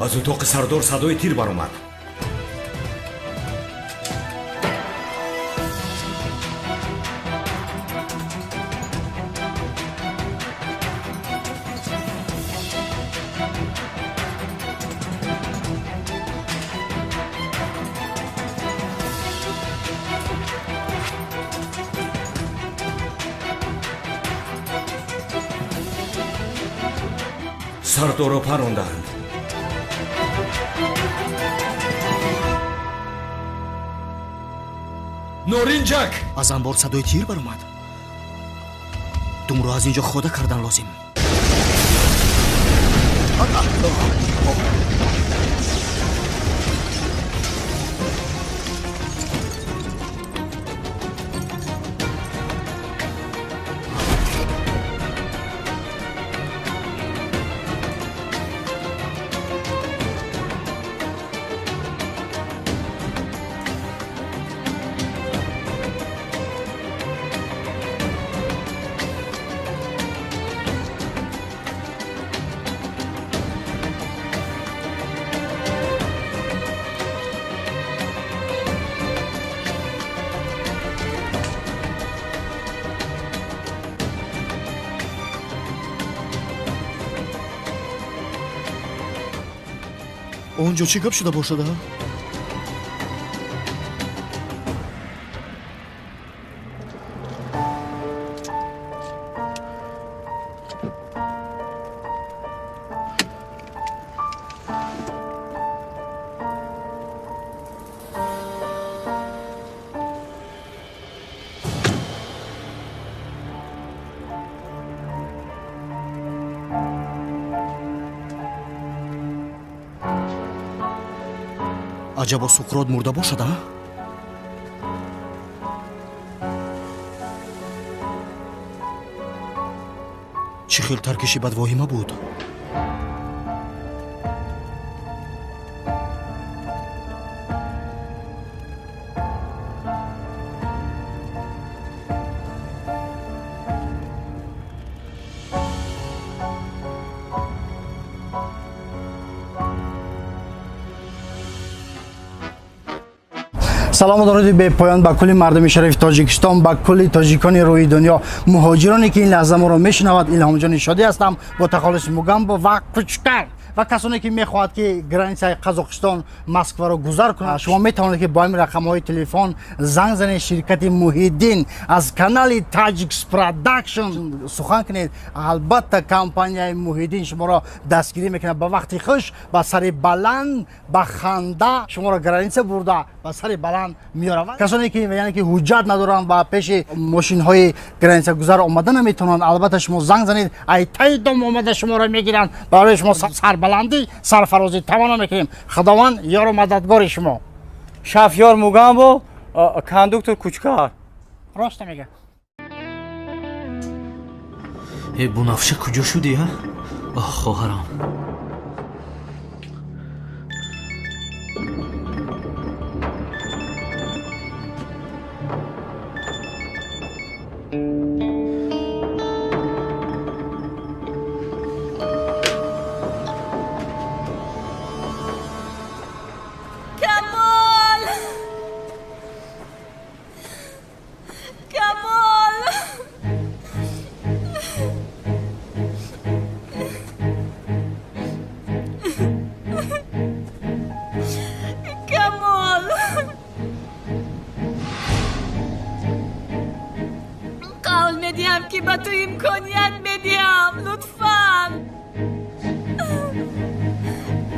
Аз утоқи сардор садои тир баромад. Сардорро парондаанд. Норинҷак! Аз анбор садои тир баромад. Думро аз ин ҷо хода кардан лозим. Он ҷо чӣ гап шуда бошад? Аҷабо Суқрот мурда бошад, а? Чӣ хел таркиши бадвоҳима буд? Салому дуруди бепоён ба кулли мардуми шарифи Тоҷикистон, ба кулли тоҷикони рӯи дунё, муҳоҷироне ки ин лаҳза моро мешунавад. Илҳомҷони Шодӣ ҳастам бо тахаллуси Мугамбо ва Кучкар ва касоне ки мехоҳад ки границаи Қазоқистон Москваро гузар кунад, шумо метавонед ки бо ҳамин рақамҳои телефон занг занед. Ширкати Муҳиддин аз канали Таҷикс Продакшн сухан кунед. Албатта компанияи Муҳиддин шуморо дастгирӣ мекунад. Ба вақти хуш, ба сари баланд, ба ханда шуморо граница бурда ба сари баланд меоравад. Касоне ки яъне ки ҳуҷҷат надоранд ва пеши мошинҳои границагузар омада наметавонанд, албатта шумо занг занед, ай таи дом омада шуморо мегиранд. Барои шумо сарбаландӣ, сарфарозӣ таманно мекунем. Худованд ёру мададгори шумо. Шафёр Мугамбо, кондуктор Кучкар. Рост мега. Э, Бунафша, куҷо шудӣ, а? Оҳ, хоҳарам. Камол! Камол! Камол! Қавл медиҳам ки ба ту имконият медиҳам. Лутфан.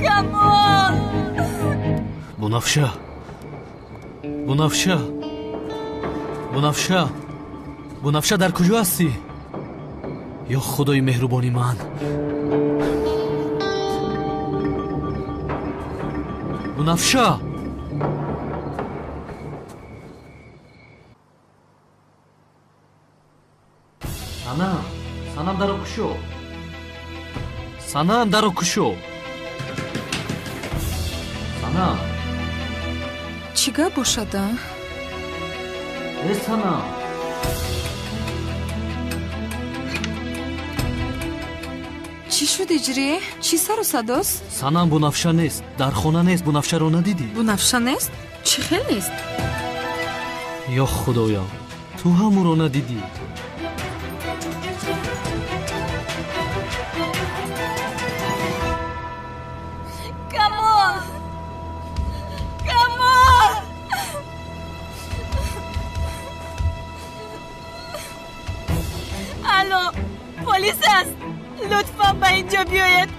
Камол! Бунафша, Бунафша, Бунафша, Бунафша, дар куҷо ҳастӣ? Ё худои меҳрубони ман! Бунафша! Санам, Санам, даро кушо! Санам, даро кушо! Санам! Чӣ гап бошад, а? Э, Санам! Чӣ шуд, Ҳиҷрӣ? Чӣ сару садост? Санам, Бунафша нест, дар хона нест. Бунафшаро надидӣ? Бунафша нест? Чӣ хел нест? Ё Худоям, ту ҳам ӯро надидӣ? Камол! Камол! Алло, полис аст. Лутфан ба инҷо биёед.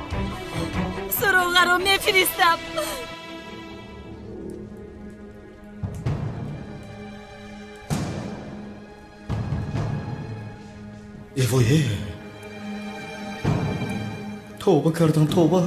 Суроғаро мефиристам. Эвое, тавба кардам, тавба.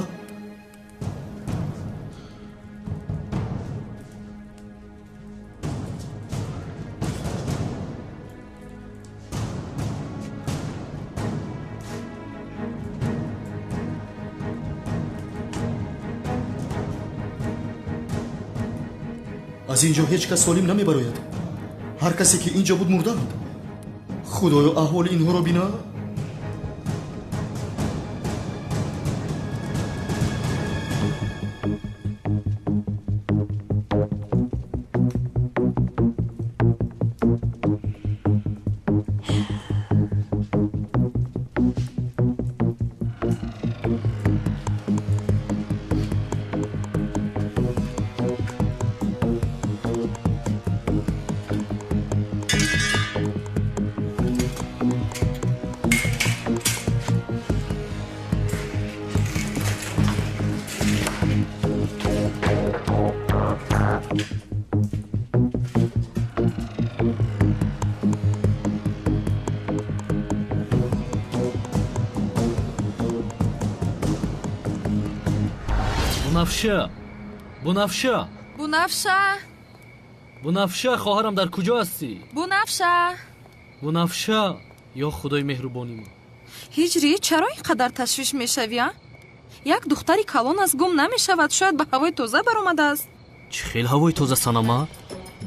Аз ин ҷо ҳеҷ кас солим намебарояд. Ҳар касе ки ин ҷо буд, мурданд. Худоё, аҳволи инҳоро бина. Бунафша, Бунафша, Бунафша, Бунафша, хоҳарам, дар куҷо ҳастӣ? Бунафша, Бунафша, ё Худои меҳрубони ман. Ҳиҷрӣ, чаро ин қадар ташвиш мешавӣ, а? Як духтари калон аз гум намешавад, шояд ба ҳавои тоза баромадааст. Чӣ хел ҳавои тоза, Санама?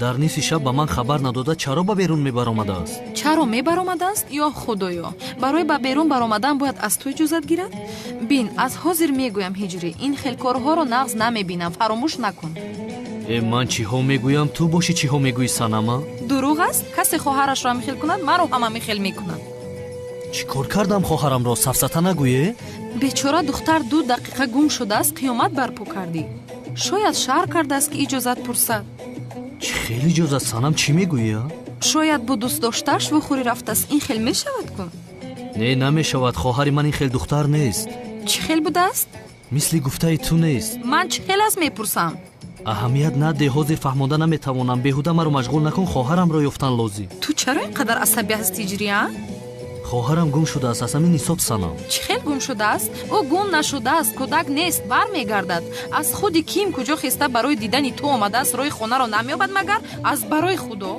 Дар нисфи шаб ба ман хабар надода чаро ба берун мебаромадааст? Чаро мебаромадааст? Ё Худоё, барои ба берун баромадан бояд аз ту иҷозат гирад? Бин, аз ҳозир мегӯям, Ҳиҷрӣ, ин хел корҳоро нағз намебинам, фаромӯш накун. Э, ман чиҳо мегӯям, ту бошӣ чиҳо мегӯӣ, Санама? Дурӯғ аст? Касе хоҳарашро ҳамихел кунад, маро ҳам ҳамихел мекунад. Чӣ кор кардам хоҳарамро? Сафсата нагӯе? Бечора духтар 2 дақиқа гум шудааст, қиёмат барпо кардӣ. Шояд шаҳр кардааст, ки иҷозат пурсад. Чӣ хел иҷозат, Санам, чӣ мегӯӣ? Шояд бо дӯстдоштааш вухӯрӣ рафтааст. Ин хел мешавад ку? Не, намешавад. Хоҳари ман ин хел духтар нест. Чӣ хел будааст? Мисли гуфтаи ту нест. Ман чӣ хел аст мепурсам? Аҳамият наде, ҳозир фаҳмода наметавонам. Беҳуда маро машғул накун, хоҳарамро ёфтан лозим. Ту чаро ин қадар асабӣ ҳастӣ, Ҳиҷрӣ, а? Хоҳарам гум шудааст, аз ҳамин ҳисоб, Санам. Чӣ хел гум шудааст? Ӯ гум нашудааст, кӯдак нест, бармегардад. Аз худи ким куҷо хеста барои дидани ту омадааст, роҳи хонаро намеёбад магар? Аз барои Худо.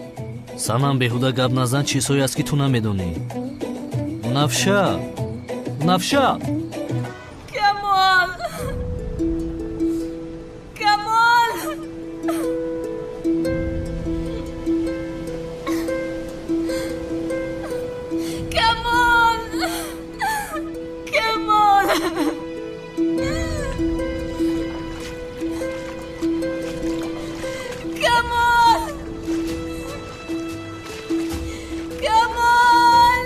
Санам, беҳуда гап назан, чизҳое аст ки ту намедонӣ. Бунафша, Бунафша! Камол! Камол! Камол! Камол! Камол! Камол!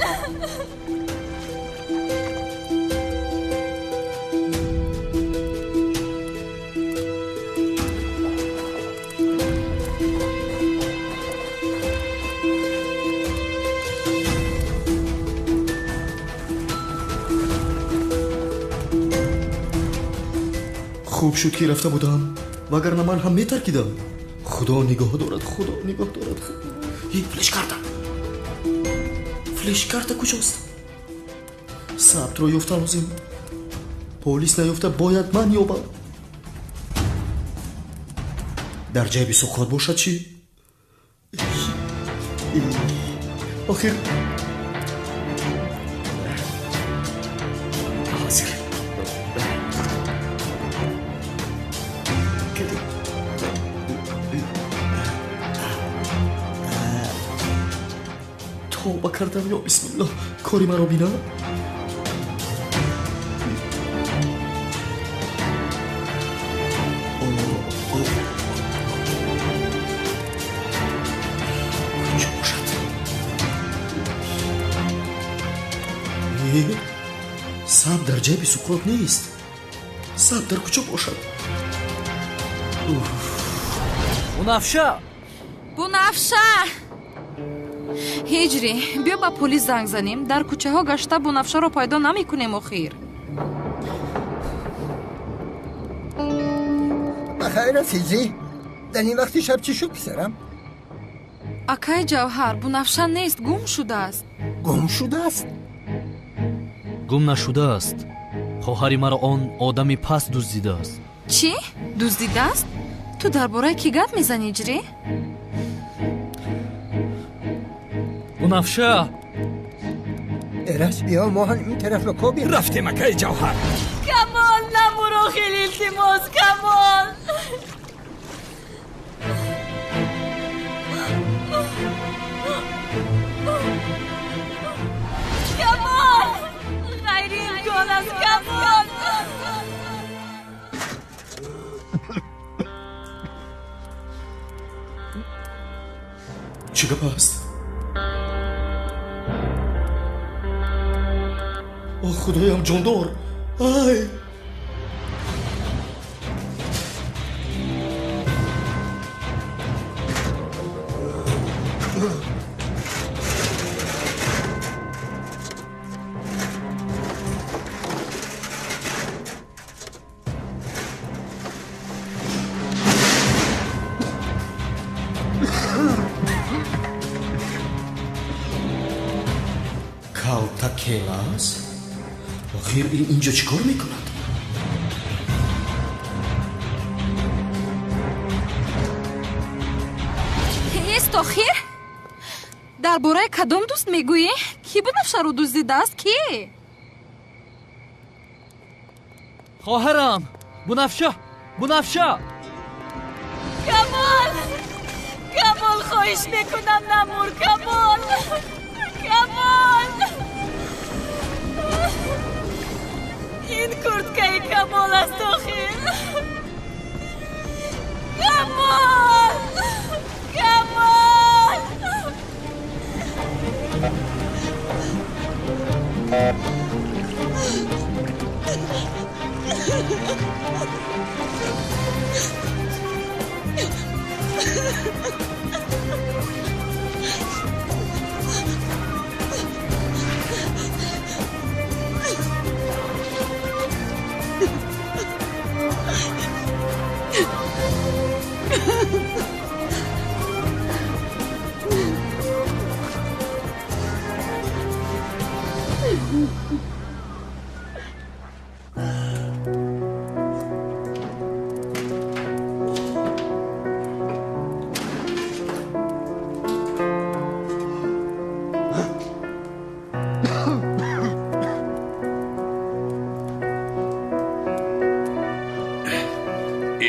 Хуб шуд, ки рафта будам, вагарна ман ҳам метаркидам. Худо нигоҳ дорад, Худо нигоҳ дорад. Флешкарта, флешкарта куҷост? Сабтро ёфтан лозим. Полис наёфта бояд ман ёбам. Дар ҷайби Соқрот бошад чӣ? Охир ҳозир. Тавба кардам, ё бисмиллоҳ, кори маро бина. Ҷайби Суқрот нест. Сабт дар куҷо бошад? Бунафша! Бунафша! Ҳиҷрӣ, биё ба полис занг занем. Дар кӯчаҳо гашта Бунафшаро пайдо намекунем охир. Ба хайр аст, Ҳиҷрӣ. Дар ин вақти шаб чӣ шуд, писарам? Акай Ҷавҳар, Бунафша нест, гум шудааст. Гум шудааст? Гум нашудааст. Хоҳари маро он одами паст дуздидааст. Чӣ? Дуздидааст? Ту дар бораи кӣ гап мезанӣ, Ҳиҷрӣ? Бунафша! Эраҷ, биё мо ҳам ин тараф ба кобем. Рафтем, акаи Ҷавҳар. Камол, намуро, хеле илтимос, Камол. Камол! Ғайриимкон аст, Камол! Чӣ гап аст? О, худоям, ҷондор! Ай! Калта келас? Охир ин инҷо чӣ кор мекунад? Ест охир? Дар бораи кадом дӯст мегӯӣ? Кӣ Бунафшаро дуздидааст? Кӣ? Хоҳарам! Бунафша! Бунафша! Камол! Камол, хоҳиш мекунам, намур, Камол! Камол! Ин курткаи Камол аст охир. Камол! Камол!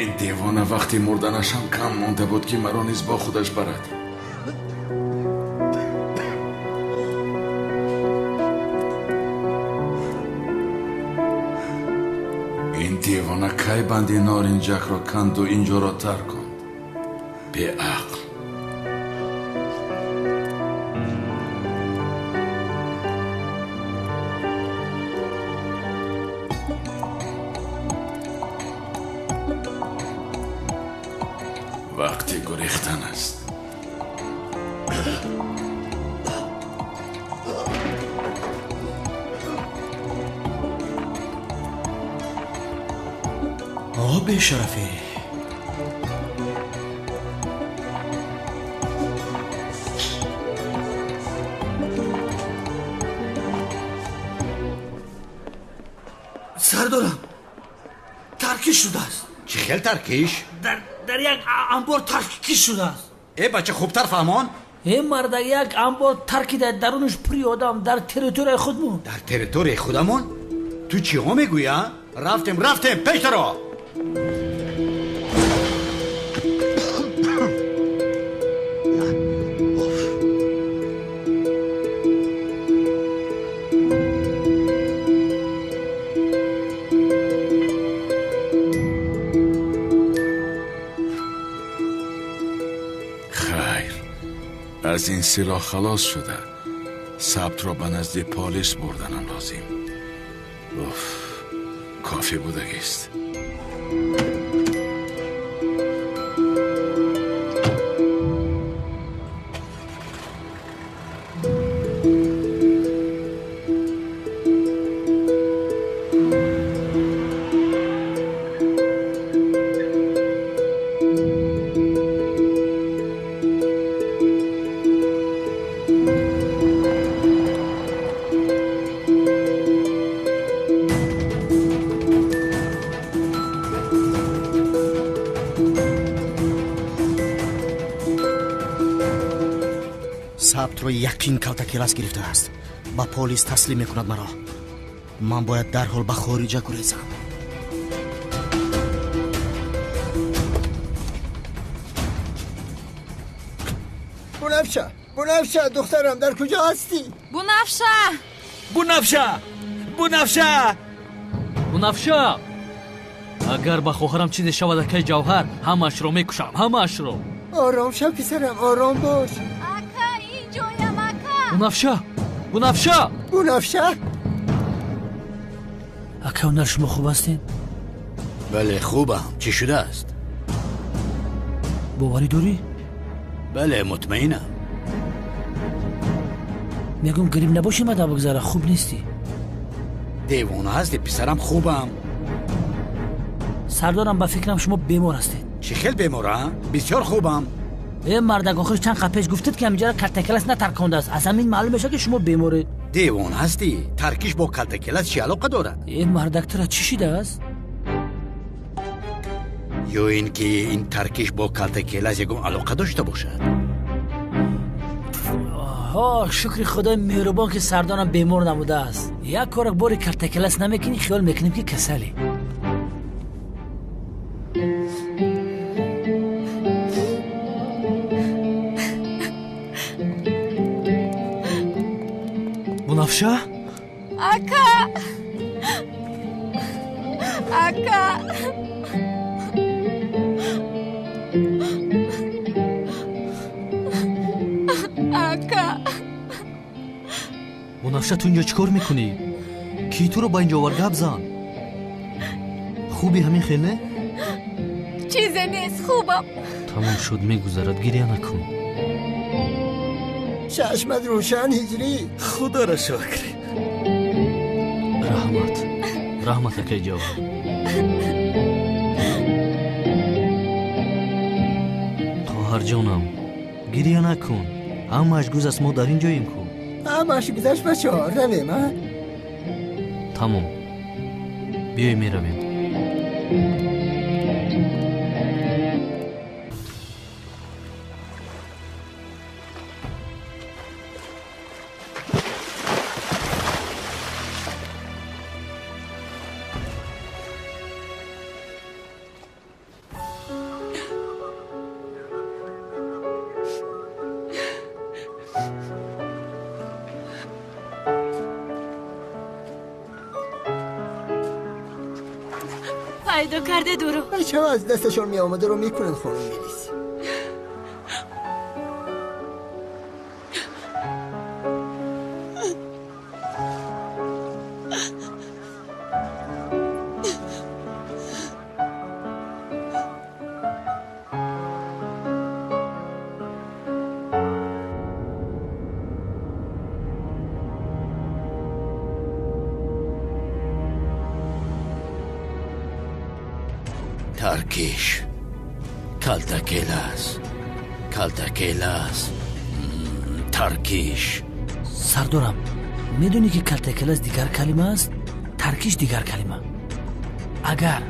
Ин девона вақти мурданашам кам монда буд, ки маро низ бо худаш барад. Ин девона кай банди норинҷакро канду инҷоро тарк кунд? Беақл. Вақти гурехтан аст. О, бешарафӣ! Сардорам, таркиш шудааст. Чӣ хел таркиш? Дар як амбор таркиш шудааст. Э, бача, хубтар фаҳмон. Э, марда, як амбор таркида, дарунаш пури одам, дар территорияи худмон. Дар территорияи худамон? Ту чиҳо мегӯӣ, а? Рафтем, рафтем, пештаро! Хайр, аз ин силоҳ халос шуда, сабтро ба назди полис бурданам лозим. Уф. Кофӣ будагист. Сабтро яқин калтакелас гирифтааст. Ба полис таслим мекунад маро. Ман бояд дарҳол ба хориҷа гурезам. Бунафша, Бунафша, духтарам, дар куҷо ҳастӣ? Бунафша! Бунафша! Бунафша! Бунафша! Агар ба хоҳарам чизе шавад, акаи Ҷавҳар, ҳамаашро мекушам, ҳамаашро. Ором шав, писарам, ором бош. Ака, инҷоям, ака. Бунафша! Бунафша! Бунафша! Ака, ҳунар, шумо хуб ҳастед? Бале, хубам. Чӣ шудааст? Боварӣ дорӣ? Бале, мутмаинам. Мегӯм, грим набошӣ, мада бигзара, хуб нестӣ. Девона ҳастӣ, писарам, хубам. Сардорам, ба фикрам, шумо бемор ҳастед. Чӣ хел бемора? Бисёр хубам. Э, мардак, охир чанд қад пеш гуфтед, ки ҳаминҷара калтакелас натаркондааст. Аз ҳамин маълум мешавад, ки шумо беморед. Девона ҳастӣ? Таркиш бо калтакелас чӣ алоқа дорад? Э, мардак, тура чӣ шидааст? Ё ин ки ин таркиш бо калтакелас ягон алоқа дошта бошад? Ҳо, шукри худои меҳрубон, ки сардорам бемор набудааст. Як корак бори калтакелас намекунӣ, хиёл мекунем, ки касалӣ. Бунафша? Ака! Ака! Ака! Бунафша, ту инҷо чӣ кор мекунӣ? Кӣ туро ба инҷо овард? Гап зан. Хуби ҳамин хел не? Чизе нест, хубам. Тамом шуд, мегузарад, гиря накун. Чашмат рӯшан, Ҳиҷрӣ. Худоро шукр. Раҳмат, раҳмат, акаи Ҷавҳар. Хоҳарҷонам, гиря накун. Ҳамааш гузаст, мо дар ин ҷоем ку. Ҳамааш гузашт, бачаҳо, равем, а? Тамом, биёй, меравем. Пайдо карде дуру. Бачаҳо аз дасташон меомадаро мекунанд, хонум милис. Таркиш, калтакелас, калтакелас, таркиш. Сардорам, медонӣ, ки калтакелас дигар калима аст, таркиш дигар калима. Агар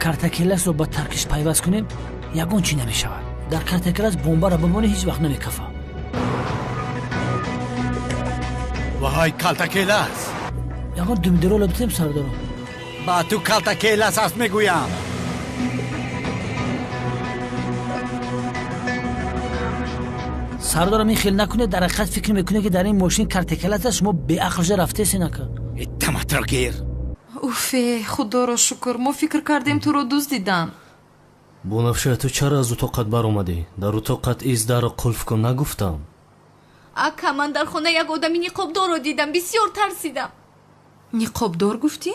калтакеласро ба таркиш пайваст кунем, ягон чӣ намешавад. Дар калтакелас бомбаро бимонӣ, ҳеҷ вақт намекафа. Ваҳай, калтакелас! Ягон думдироло битем, сардорам. Ба ту калтакелас аст, мегӯям. Сардорам, ин хел накунед, дар ҳақиқат фикр мекунед, ки дар ин мошин картакелас аст, шумо беақл шуда рафтесен, ака. Таматро гир. Уфе, худоро шукр, мо фикр кардем, туро дуздиданд. Бунафша, ту чаро аз утоқат баромадӣ? Дар утоқат из дарро қулф кун нагуфтам? Ака, ман дар хона як одами ниқобдорро дидам, бисёр тарсидам. Ниқобдор гуфтӣ?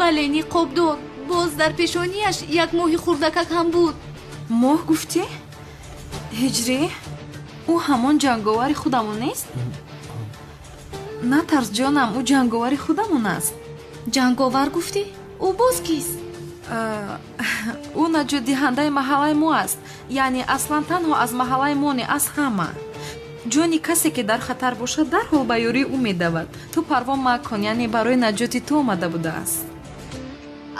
Бале, ниқобдор. Боз дар пешонияш як моҳи хурдакак ҳам буд. Моҳ гуфтӣ? Ҳиҷрӣ? Ӯ ҳамон ҷанговари худамон нест? Натарс, ҷонам, ӯ ҷанговари худамон аст. Ҷанговар гуфтӣ? Ӯ боз кист? Ӯ наҷотдиҳандаи маҳаллаи мо аст. Яъне аслан танҳо аз маҳаллаи мо не, аз ҳама. Ҷони касе, ки дар хатар бошад, дарҳол ба ёрии ӯ медавад. Ту парво макун, яъне барои наҷоти ту омада будааст.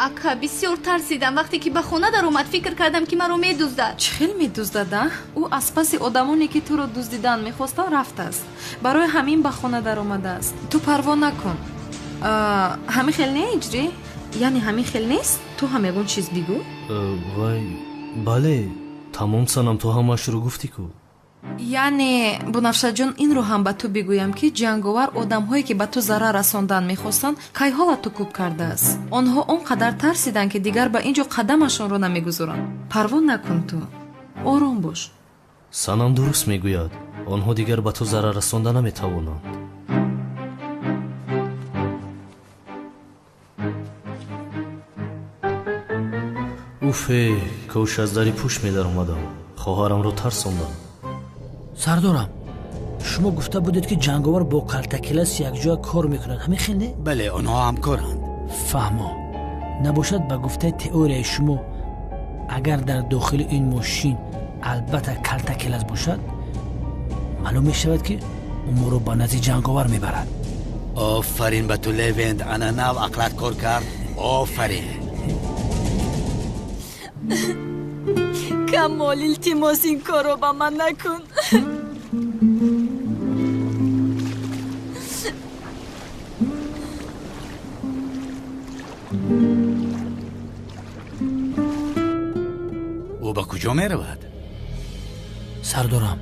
Ака, бисёр тарсидам. Вақте ки ба хона даромад, фикр кардам, ки маро медуздад. Чӣ хел медуздад, а? Ӯ аз паси одамоне, ки туро дуздидан мехостанд, рафтааст. Барои ҳамин ба хона даромадааст. Ту парво накун. Ҳамин хел не, Ҳиҷрӣ? Яъне ҳамин хел нест? Ту ҳам ягон чиз бигӯ. Вай, бале, тамом санам, ту ҳамаашро гуфтӣ ку. Яъне, Бунафшаҷон, инро ҳам ба ту бигӯям, ки ҷанговар одамҳое, ки ба ту зарар расондан мехостанд, кайҳола ту кӯб кардааст. Онҳо он қадар тарсиданд, ки дигар ба ин ҷо қадамашонро намегузоранд. Парво накун ту. Ором бош. Санам дуруст мегӯяд. Онҳо дигар ба ту зарар расонда наметавонанд. Уфе, кош аз дари пӯш медаромадам. Хоҳарамро тарсондам. Сардорам, шумо гуфта будед, ки ҷанговар бо калтакелас якҷоя кор мекунад. Ҳамин хел не? Бале, онҳо ҳамкоранд. Фаҳмо. Набошад, ба гуфтаи теорияи шумо, агар дар дохили ин мошин албатта калтакелас бошад, маълум мешавад, ки ӯ моро ба назди ҷанговар мебарад. Офарин ба ту, Левент, ана нав ақлат кор кард. Офарин. Камол, илтимос, ин корро ба ман накун. Ӯ ба куҷо меравад? Сардорам,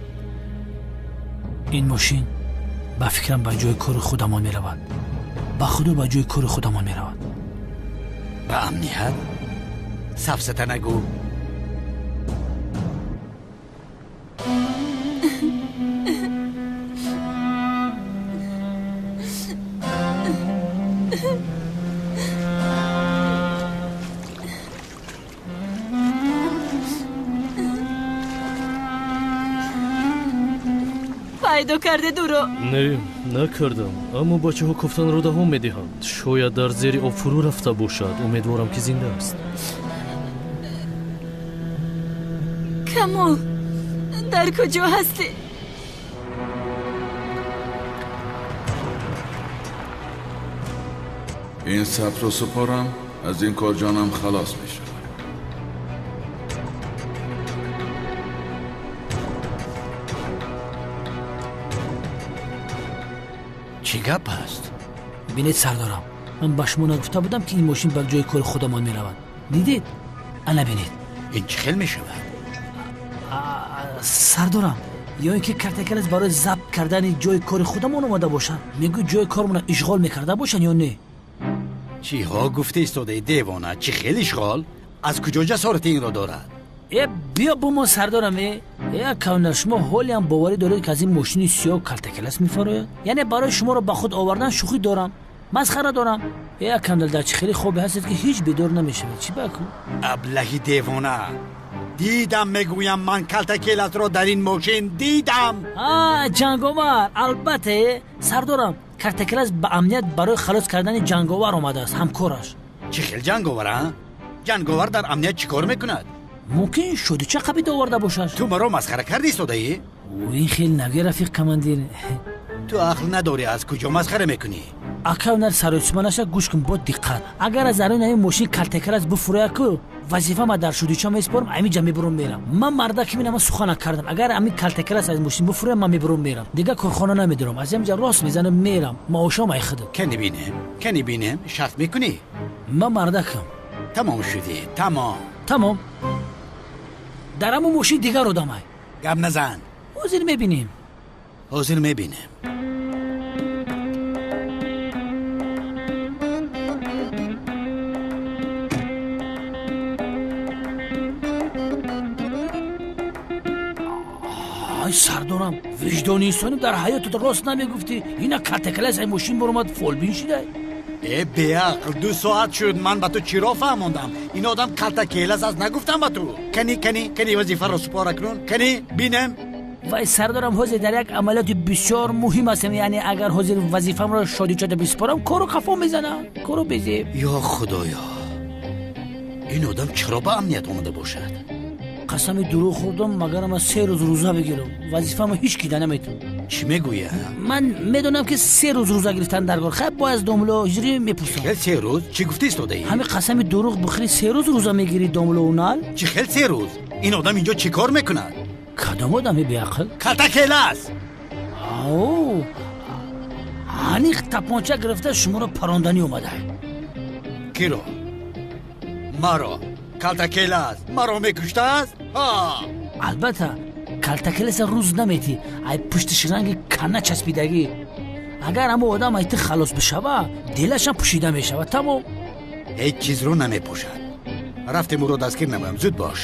ин мошин ба фикрам ба ҷои кори худамон меравад. Ба худо, ба ҷои кори худамон меравад. Ба амният? Сафсата нагӯ. Пайдо карде дуро? Не, накардам, аммо бачаҳо кофтанро давом медиҳанд. Шояд дар зери об фурӯ рафта бошад. Умедворам, ки зинда аст. Камол, дар куҷо ҳастӣ? Ин сабтро супорам, аз ин кор ҷонам халос мешавад. Чӣ гап аст? Бинед, сардорам, ман ба шумо нагуфта будам, ки ин мошин ба ҷои кори худамон меравад. Дидед? Ана бинед. Ин чӣ хел мешавад? Сардорам, ё ин ки картакелас барои забт кардани ҷои кори худамон омада бошад? Мегӯ ҷои кормона ишғол мекарда бошанд ё не? Чиҳо гуфта истодаи, девона? Чӣ хел ишғол? Аз куҷо ҷасорати инро дорад? Э, биё бо мо, сардорам. Э, кавна, шумо ҳолиам боварӣ доред, ки аз ин мошини сиёҳ калтакелас мефарояд? Яъне барои шуморо ба худ овардан шӯхӣ дорам, масхара дорам. Э, камдал, дар чӣ хеле хобе ҳастед, ки ҳеҷ бедор намешавед. Чӣ баку? Аблаҳи девона! Дидам, мегӯям, ман калтакеласро дар ин мошин дидам. А, ҷанговар, албатта. Сардорам, калтакелас ба амният барои халос кардани ҷанговар омадааст, ҳамкораш. Чӣ хел ҷанговар, а? Ҷанговар дар амният чӣ кор мекунад? Мумкин шодича қабида оварда бошад. Ту маро масхара карди истодаӣ? Ин хел нагӯ, рафиқ командир. Ту ақл надорӣ, аз куҷо масхара мекунӣ? Ака саросима наша, гӯш кун бо диққат. Агар аз даруни ҳамин мошин калтакалас буфурӯя ку, вазифа ма дар шудича месупорам, ҳамин ҷа мебурам мерам. Ман марда ки минама сухана кардам. Агар ҳамин калтакалас аз мошин буфурӯя, ман мебурам мерам. Дигар корхона намедорам. Аз ҳамин ҷа рост мезанам мерам. Маошам ай худам. Кани бинем, кани бинем, шарт мекунӣ? Ман мардакам. Тамом шудӣ, тамом. Тамом. Дар ҳамон мошин дигар одамай. Гап назан. Ҳозир мебинем. Ҳозир мебинем. Ай сардорам, виҷдони инсонӣ дар ҳаётат рост намегуфтӣ. Ина калтакалас ай мошин баромад, фолбин шидай. Э беақл, 2 соат шуд ман ба ту чиро фаҳмондам. Ин одам калтакелас аст, нагуфтам ба ту. Кани, кани, кани вазифаро супора кунун. Кани бинем. Вай сардорам, ҳозир дар як амалиёти бисёр муҳим ҳастем. Яъне агар ҳозир вазифамро шодичода бисупорам, кору қафо мезанам, кору безеб. Ё худоё, ин одам чаро ба амният омада бошад? Қасами дурӯғ хӯрдам, магар ман 3 рӯз рӯза бигирам. Вазифаамро ҳеҷ ки наметавонам. Чӣ мегӯя? Ман медонам ки 3 рӯз рӯза гирифтан дар кор. Хай бояд аз домло ҳиҷрӣ мепурсам. Хел 3 рӯз? Чӣ гуфтӣ истодаӣ? Ҳамин қасами дурӯғ бихӯрӣ 3 рӯз рӯза мегирӣ домло унал? Чӣ хел 3 рӯз? Ин одам инҷо чӣ кор мекунад? Кадом одами беақл? Калтакелас. Ау, аниқ тапонча гирифта шуморо паронданӣ омада. Киро? Маро. Калтакелас маро мекуштааст? Албатта, калтакеласа рӯз наметӣ, ай пуштиш ранги кана часпидагӣ. Агар ҳамо одам ай ту халос бишава, дилашам пӯшида мешавад. Тамом. Ҳеҷ чизро намепӯшад. Рафтем ӯро дастгир намоям. Зуд бош.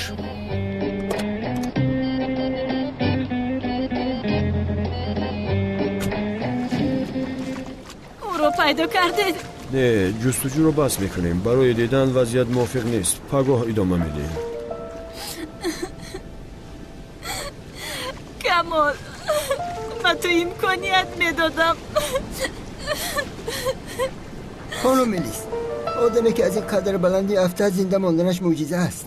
Ӯро пайдо кардед? Не, ҷустуҷӯро бас мекунем. Барои дидан вазъият мувофиқ нест. Пагоҳ идома медиҳем. Камол, ба ту имконият медодам. Хонум Мелис, одаме ки аз ин қадр баландӣ афтад, зинда монданаш мӯъҷиза аст.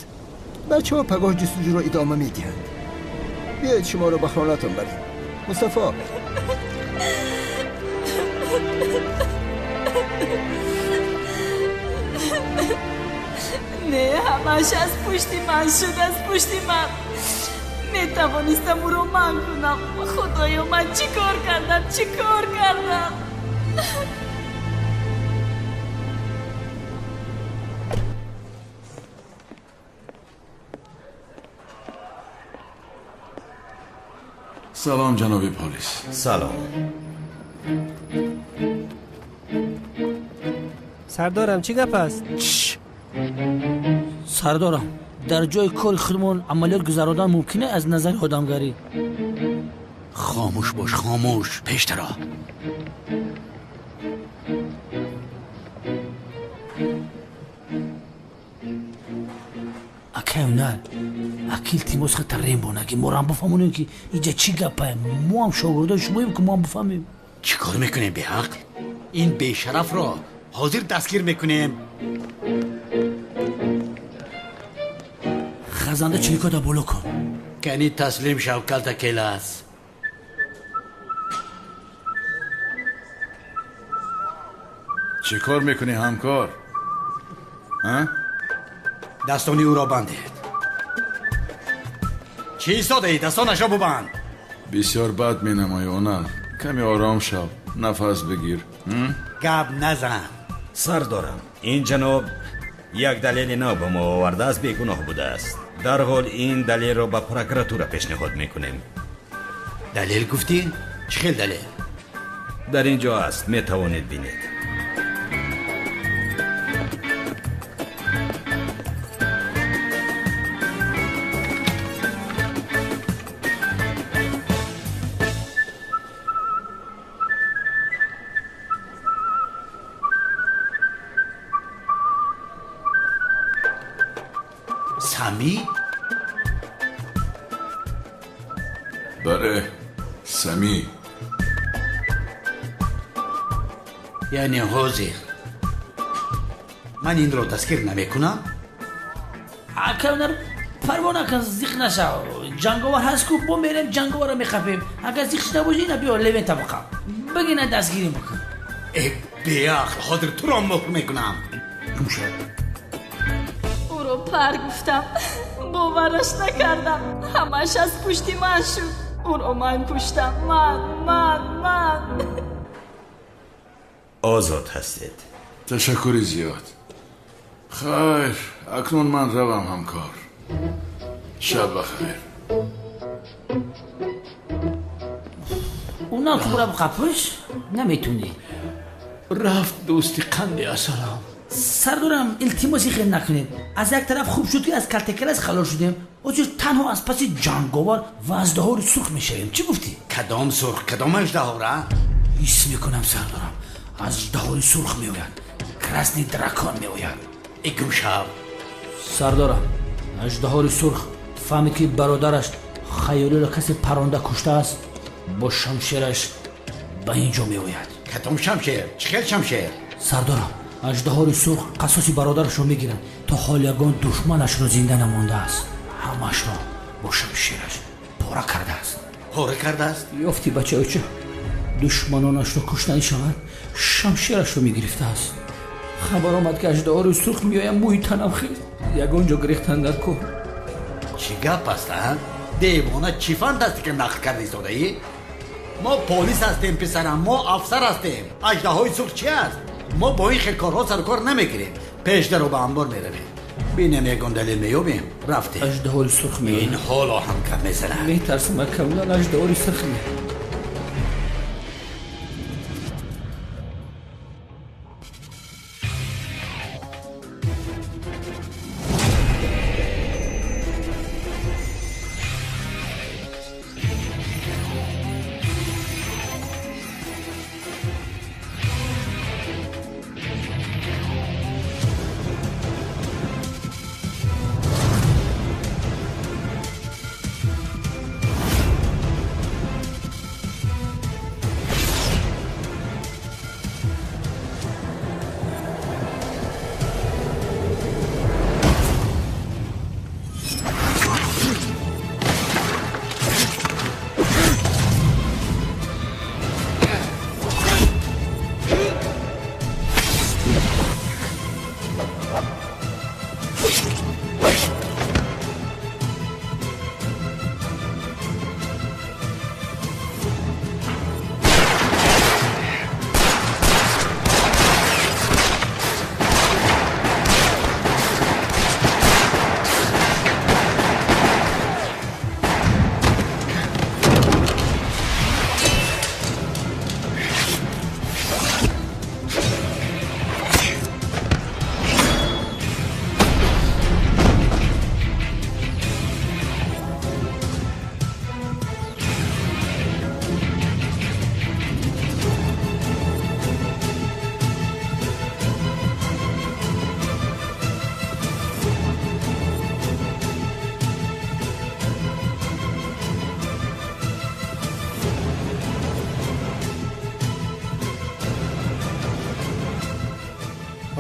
Бачаҳо пагоҳ ҷустуҷӯро идома медиҳанд. Биёед шуморо ба хонатон барем. Мустафо. Не, ҳамааш аз пушти ман шуд, аз пушти ман. Метавонистам ӯро манъ кунам. Худоё, ман чӣ кор кардам, чӣ кор кардам? Салом, ҷаноби полис. Салом. Сардорам, чӣ гап аст? Сардорам, дар ҷои кори худмон амалиёт гузарондан мумкин аз назари одамгарӣ? Хомӯш бош, хомӯш. Пештара. Акай унал, аки илтимос хата рембонаги морам бифаҳмонем ки инҷа чӣ гапае. Мо ҳам шогирдои шумоем ки мо ҳам бифаҳмем. Чӣ кор мекунем беҳақ? Ин бешарафро ҳозир дастгир мекунем. Хазанда чиликода боло кун. Кани таслим шав, калтакелас. Чӣ кор мекунӣ, ҳамкор? Дастони ӯро бандед. Чӣ истодаӣ? Дастонашро бубанд. Бисёр бад менамоӣ, онал. Каме ором шав, нафас бигир. Гап назан. Сардорам, ин ҷаноб як далели нав ба мо овардааст, бегуноҳ будааст. Дарҳол ин далелро ба прокуратура пешниҳод мекунем. Далел гуфтӣ? Чӣ хел далел? Дар ин ҷо аст, метавонед бинед. Сами? Бале, Сами. Яъне ҳозир ман инро дастгир намекунам? Аканар парво накун, зиқ нашав. Ҷанговар ҳаст ку, бо мерем ҷанговарро мехапем. Агар зиқ шуда бошӣ, ина биё левен табақа. Бигина дастгирим бикун. Э, Беақл, ҳозир туро муҳр мекунам. Гумшав. Ӯро пар гуфтам, бовараш накардам. Ҳамаш аз пушти ман шуд. Ӯро ман куштам. Ман, ман, ман. Озод ҳастед. Ташаккури зиёд. Хайр, акнун ман равам ҳамкор. Шаб бахайр. Унам хӯрам қапиш наметунӣ. Рафт дӯсти қанди асалам. Сардорам, илтимоси хел накунед. Аз як тараф хуб шуд, ки аз калтакелас халос шудем. Ҳозир танҳо аз паси ҷанговар ва аждаҳори сурх мешавем. Чӣ гуфтӣ? Кадом сурх, кадом аждаҳора? Ҳис мекунам сардорам, аждаҳори сурх меояд. Красный дракон меояд. Эй гумшав. Сардорам, аждаҳори сурх фаҳмид, ки бародараш хаёлиро касе паронда куштааст, бо шамшераш ба ин ҷо меояд. Кадом шамшер? Чӣ хел шамшер? Сардорам, аждаҳори сурх қасоси бародарашро мегирад. То ҳол ягон душманашро зинда намондааст. Ҳамаашро бо шамшераш пора кардааст. Пора кардааст? Ёфти бачаоча, душманонашро куштанӣ шавад, шамшерашро мегирифтааст. Хабар омад, ки аждаҳори сурх меоям, мӯи танам хез. Ягон ҷо гирехтан дар кор. Чӣ гап аст, а? Девона, чӣ фантастика нақл карда истодаӣ? Мо полис ҳастем, писарам, мо афсар ҳастем. Аждаҳои сурх чи аст? Мо бо ин хел корҳо сарукор намегирем. Пешдаро ба амбор меравем. Бинем ягон далел меёбем. Рафтем. Аждаҳори сурх меояд. Ин ҳоло ҳам гап мезанад. Метарсам, акамлан аждаҳори сурх меояд.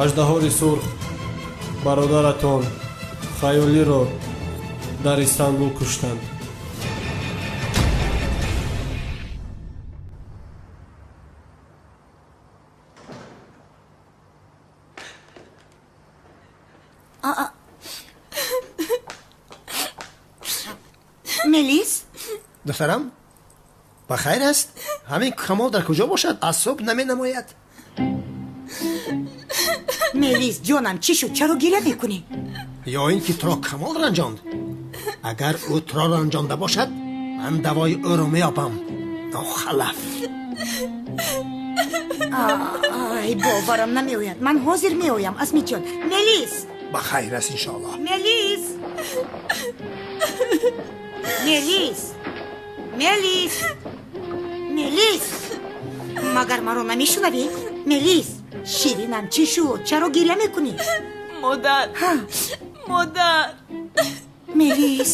Аждаҳори сурх бародаратон Хаёлиро дар Истанбул куштанд. Мелис? Духтарам, ба хайр аст? Ҳамин Камол дар куҷо бошад? Аз субҳ наменамояд. Мелис, ҷонам, чӣ шуд? Чаро гиря мекунӣ? Ё ин ки туро Камол ранҷонд? Агар ӯ туро ранҷонда бошад, ман давои ӯро меёбам. Нохалаф. Ай, боварам намеояд. Ман ҳозир меоям, Асмиҷон. Мелис! Ба хайр аст, иншоаллоҳ. Мелис! Мелис! Мелис! Мелис! Магар маро намешунавӣ? Мелис! Ширинам, чӣ шуд? Чаро гиря мекунӣ? Модар! Модар! Мелис!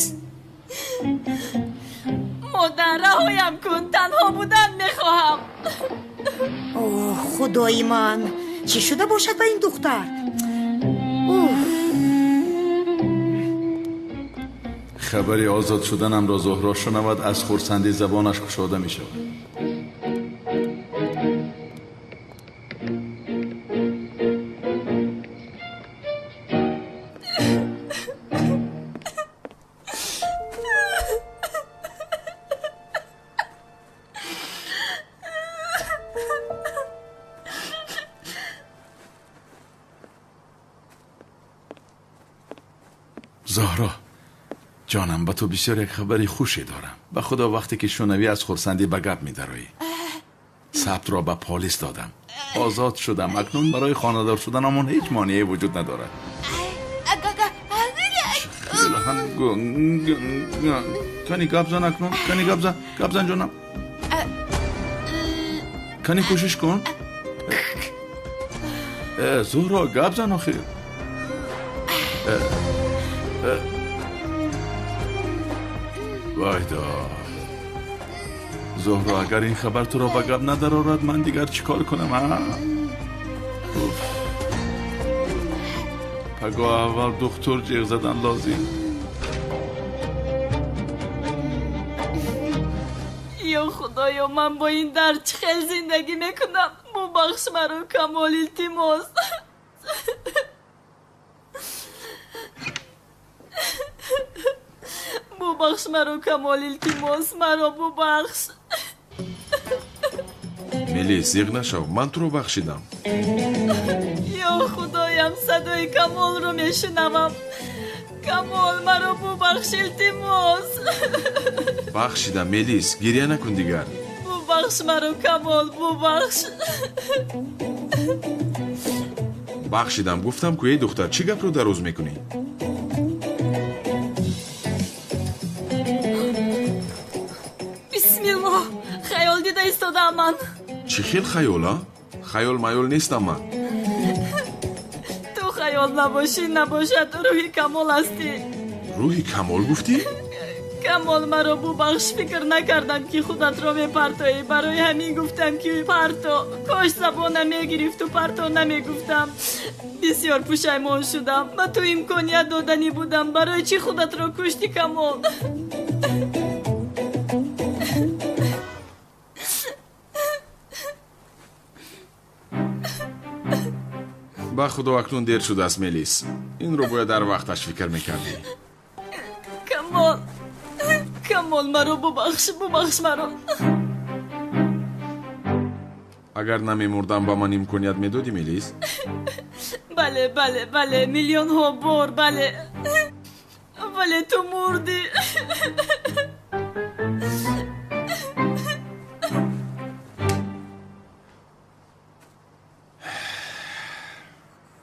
Модар, раҳоям кун, танҳо будан мехоҳам. Оҳ, худои ман, чӣ шуда бошад ба ин духтар? Хабари озод шуданамро Зуҳро шунавад, аз хурсандӣ забонаш кушода мешавад. Зоҳро ҷонам, ба ту бисёр як хабари хуше дорам. Ба худо, вақте ки шунавӣ аз хурсандӣ ба гап медароӣ. Сабтро ба полис додам, озод шудам. Акнун барои хонадор шуданамон ҳеҷ монеае вуҷуд надорад. Кани гап зан акнун, кани гап зан, гап зан ҷонам, кани кӯшиш кун. Зуҳро, гап зан охир. Вайдо Зуҳро, агар ин хабар туро ба гап надарорад, ман дигар чӣ кор кунам? Пагоҳ аввал духтур ҷиғ задан лозим. Ё худоё, ман бо ин дард чӣ хел зиндагӣ мекунам? Бубахш маро, Камол, илтимос. Бубахш маро, Камол, илтимос, маро бубахш. Мелис, зиғ нашав, ман туро бахшидам. Ё худоям, садои Камолро мешунавам. Камол, маро бубахш, илтимос. Бахшидам, Мелис, гиря накун дигар. Бубахш маро, Камол, бубахш. Бахшидам, гуфтам ку, эй духтар, чӣ гапро дароз мекунӣ? Бисмиллоҳ, хаёл дида истодаам ман. Чӣ хел хаёл, а? Хаёл маёл нестам ман. Ту хаёл набошӣ, набошад, рӯҳи Камол ҳастӣ. Рӯҳи Камол гуфтӣ? Камол, маро бубахш, фикр накардам ки худатро мепартоӣ. Барои ҳамин гуфтам ки парто. Кош забонам мегирифту парто намегуфтам. Бисёр пушаймон шудам. Ба ту имконият доданӣ будам. Барои чӣ худатро куштӣ, Камол? Ба худо, акнун дер шудааст, Мелис. Инро бояд дар вақташ фикр мекардӣ. Камол, Камол, маро бубахш, бубахш маро. Агар намемурдам, ба ман имконият медодӣ, Мелис? Бале, бале, бале, миллионҳо бор бале. Вале ту мурдӣ.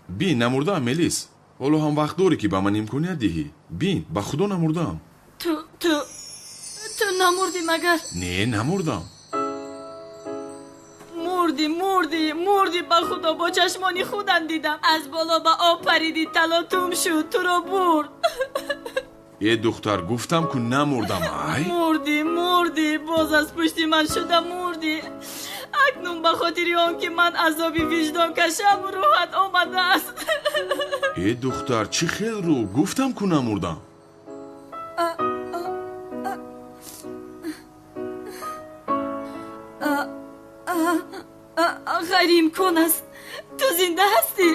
Бин, намурдаам, Мелис. Ҳоло ҳам вақт дорӣ, ки ба ман имконият диҳӣ. Бин, ба худо намурдаам. Ту намурдӣ магар? Не, намурдам. Мурдӣ, мурдӣ, мурдӣ, ба худо, бо чашмони худам дидам. Аз боло ба об паридӣ, талотум шуд, туро бурд. Э духтар, гуфтам ку намурдам, ай? Мурдӣ, мурдӣ, боз аз пушти ман шуда мурдӣ. Акнун ба хотири он ки ман азоби виҷдон кашам, рӯҳат омадааст. Э духтар, чӣ хел рӯ? Гуфтам ку намурдам. Ғайриимкон аст. Ту зинда ҳастӣ?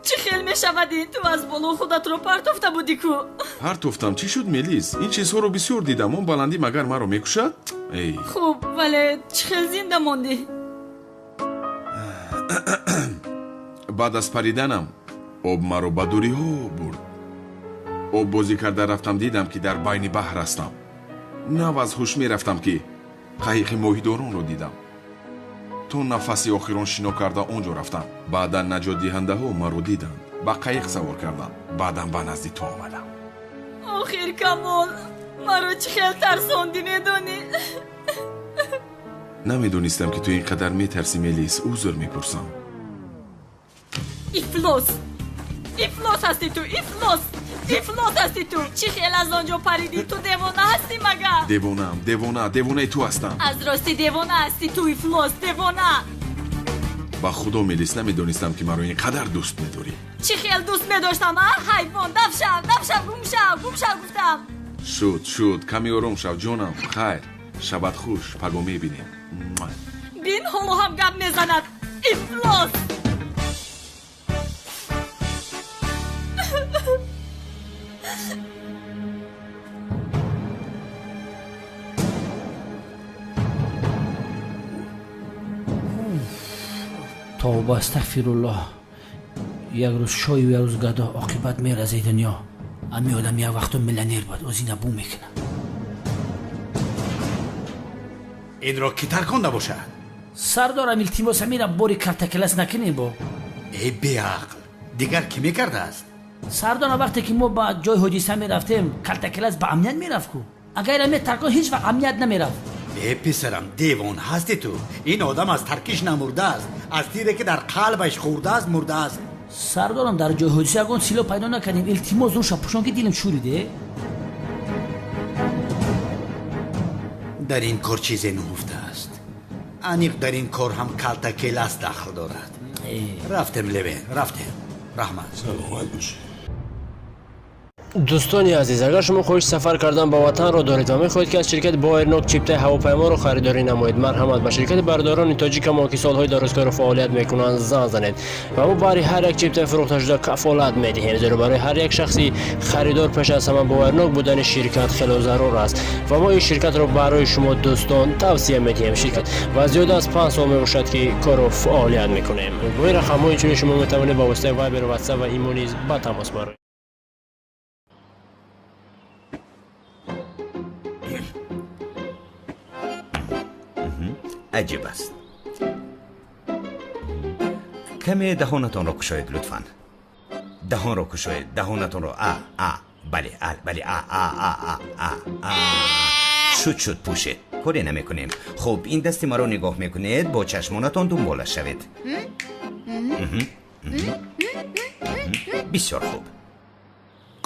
Чӣ хел мешавад ин? Ту аз боло худатро партофта будӣ ку. Партофтам, чӣ шуд, Мелис? Ин чизҳоро бисёр дидам. Он баландӣ магар маро мекушад? Эй. Хуб, вале чӣ хел зинда мондӣ? Баъд аз париданам об маро ба дуриҳо бурд. Об бозӣ карда рафтам, дидам ки дар байни баҳр ҳастам. Нав аз ҳуш мерафтам, ки қайиқи моҳидоронро дидам. То нафаси охирон шино карда он ҷо рафтам. Баъдан наҷотдиҳандаҳо маро диданд, ба қайиқ савор карданд. Баъдан ба назди ту омадам. Охир Камол, маро чӣ хел тарсондӣ, медонӣ? Намедонистам, ки ту ин қадар метарсӣ, Мелис. Узр мепурсам. Ифлос, ифлос ҳастӣ ту, ифлос, ифлос ҳастӣ ту. Чӣ хел аз он ҷо паридӣ? Ту девона ҳастӣ магар? Девонаам, девона, девонаи ту ҳастам. Аз ростӣ девона ҳастӣ ту, ифлос, девона. Ба худо, Мелис, намедонистам, ки маро ин қадар дӯст медорӣ. Чӣ хел дӯст медоштам, а? Ҳайвон, дафшав, дафшав, гум шав, гум шав гуфтам. Шуд, шуд, каме ором шав, ҷонам. Хайр, шабат хуш, паго мебинем. Бин, ҳоло ҳам гап мезанад. Ифлос. Тавба, астағфируллоҳ. Як рӯз шою, як рӯз гадо, оқибат меразӣ дунё. Ами одам як вақто миллионер буд, озина бу мекунад. Инро кӣ тарконда бошад? Сардорам, илтимос, амира бори калтакелас накунем бо. Эй беақл, дигар кӣ мекардааст? Сардорам, вақте ки мо ба ҷои ҳодиса мерафтем, калтакелас ба амният мерафт ку. Агар ира метаркон, ҳеҷ вақт амният намерафт. Э писарам, девон ҳасти ту. Ин одам аз таркиш намурдааст, аз тире ки дар қалбаш хӯрдааст мурдааст. Сардорам, дар ҷои ҳодиса ягон силоҳ пайдо накардем. Илтимос, рӯша пӯшон ки дилам шӯриде. Дар ин кор чизе нуҳуфтааст. Аниқ дар ин кор ҳам калтакелас дахл дорад. Рафтем, Левен, рафтем. Раҳмат. Саломат бошед. Дӯстони азиз, агар шумо хоҳиши сафар кардан ба ватанро доред ва мехоҳед ки аз ширкати Боэрнок чиптаи ҳавопайморо харидорӣ намоед, марҳамат ба ширкати бародарони тоҷикамон, ки солҳои дарозкору фаъолият мекунанд, занг занед ва мо баҳри ҳар як чиптаи фурӯхташуда кафолат медиҳем, зеро барои ҳар як шахси харидор пеш аз ҳама боварнок будани ширкат хело зарур аст ва мо ин ширкатро барои шумо дӯстон тавсия медиҳем. Ширкат ва зиёда аз 5 сол мебошад ки кору фаъолият мекунем. Бо ин рақамҳо инчунин шумо метавонед ба воситаи Вайбер, Ватсап ва Имо низ ба тамос бароед. Аҷиб аст. Каме даҳонатонро кушоед, лутфан. Даҳонро кушоед, даҳонатонро. А, а, бале, а, бале, а, а, а, а, а, а. Шуд, шуд, пӯшед. Коре намекунем. Хуб, ин дасти маро нигоҳ мекунед, бо чашмонатон дунбола шавед. Бисёр хуб.